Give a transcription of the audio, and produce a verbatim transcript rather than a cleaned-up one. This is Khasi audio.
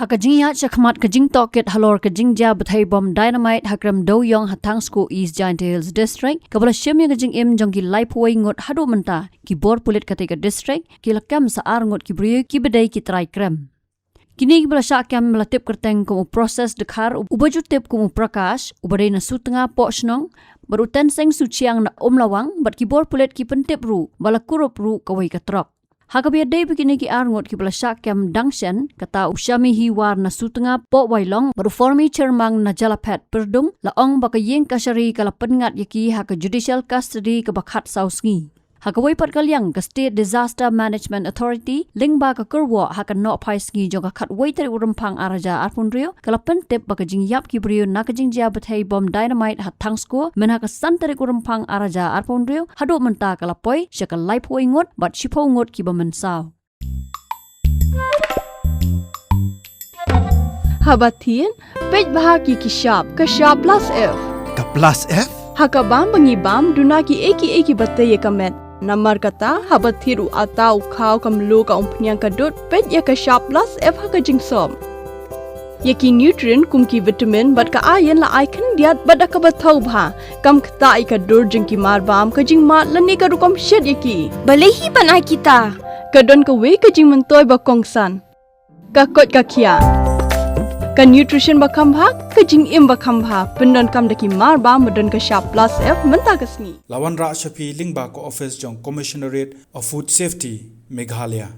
Ha ka jingïaid shakhmat ka jingtohkit halor ka jingjia bthei bom dynamite ha Krem Dewïong ha Thangskuh, East Jaintia Hills District, kaba la shim ïa ka jingim jong ki laiphew wei ngut, haduh mynta ki bor pulit katei ka district ki la kem sa ar ngut ki briew kiba dei ki trai krem. Kine kiba la shah kem la tip kyrteng kum u Process Dkhar, uba ju tip kum u Prakash, uba dei na Sutnga Pohshnong, bad u Tenseng Suchiang na Umlawang, bad ki bor pulit ki pyntip ruh ba la kurup ruh kawei ka trok. Ha kaba ïadei bad kine ki ar ngut kiba la shah kem dang shen, kata u Shami Hiwar na Sutnga Pohwailong bad u Formi Chyrmang na Jalaphet Pyrdung, la ong ba ka ïing kashari ka la pynngat ïa ki ha ka judicial custody kaba khatsaw sngi. Ha kawei pat ka liang, ka State Disaster Management Authority, lyngba ka kyrwoh ha ka nohphai sngi jong ka khatwei tarik u Rymphang ar hajar arphew hynriew, ka la pyntip ba ka jingïap ki briew na ka jingjia bthei bom dynamite ha Thangskuh mynha ka san tarik u Rymphang ar hajar arphew hynriew haduh mynta ka la poi sha ka laiphew wei ngut bad shiphew ngut kiba mynsaw. Haba thied, peit bha ki ki shap, ka shap plus F. Ka plus F? Ha ka bam ba ngi bam, duna ki ei ki ei kiba tei ïa ka met. Namar kata, haba thied u atta, u khaw, ka mluh, ka umphniang, ka dud, peit ïa ka shap plus F ha ka jingsop. Ïa ki nutrient kum ki vitamin bad ka iron la ai khyndiat bad da kaba thaw bha. Kam ktah ïa ka dur jong ki mar bam, ka jingmad lane ka rukom shet ïa ki. Balei hi ban ai kita? Ka don kawei ka jingmyntoi ba kongsan. Ka koit ka khiah. Ka nutrition ba kham bha, ka jingim ba kham bha. Pyndonkam da ki mar bam ba don ka shap plus F mynta ka sngi. La wanrah sha phi lyngba ka office jong Commissionerate of Food Safety, Meghalaya.